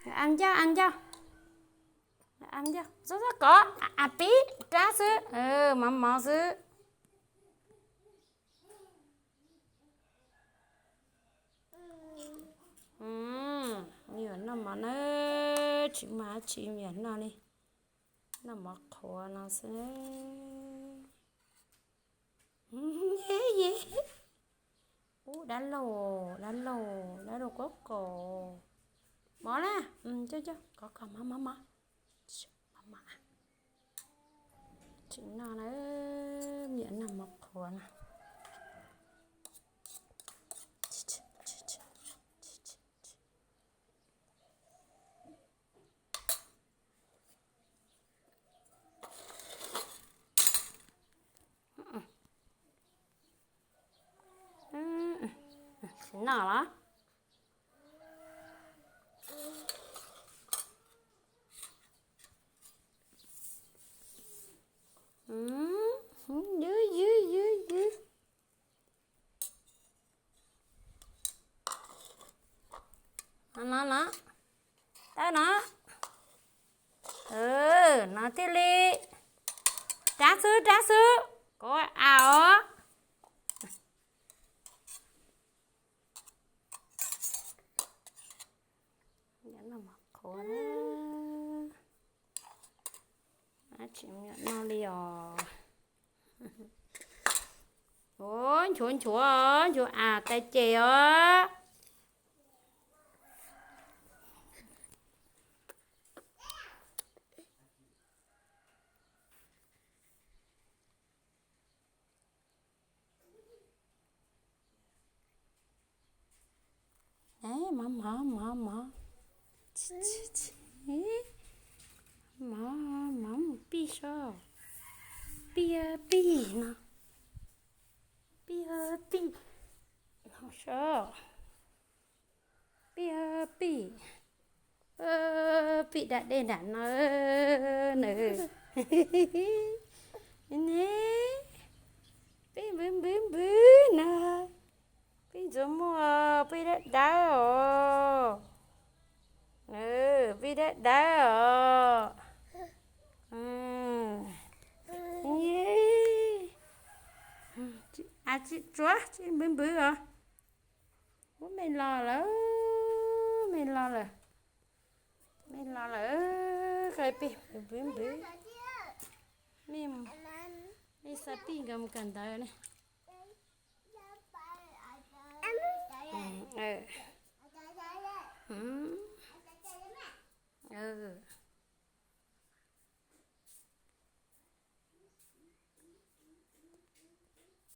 Ab ncauj, ab ncauj, ab ncauj, txhob txhob kov, ab pib rab xwb, mov mov xwb. Me nyuam noj mov na, tsis muaj dab tsi me nyuam noj li, noj mov qhuav no xwb. Ub, dab laug, dab laug, dab laug kub kos. Mov na, coj coj, kov kov mov mov mov. Tsis noj na, me nyuam noj mov qhuav no. Tsis noj los? Ywg ywg ywg ywg. No no, tawb no. No thiaj li. Rab xwb, rab xwb, kov av os. Qhuav, tsis noj li os. Ua nchuav nchuav, nchuav av tas ces os. Mov mov mov mov, mov mov mus pij soj, pij pij no, pij pij no soj, pij pij, pij da dej nram no na. Ne, pij npwv npwv npwv na, pij ntxuav muag, pij dawb dawb os, pij dawb dawb os. Tsis tsuav, tsis npwv npwv os. Ub, me los lawm, me los lawm, me los lawm, qe pij npwv npwv. Me, me xa pij nkawd mus kawm ntawv ne.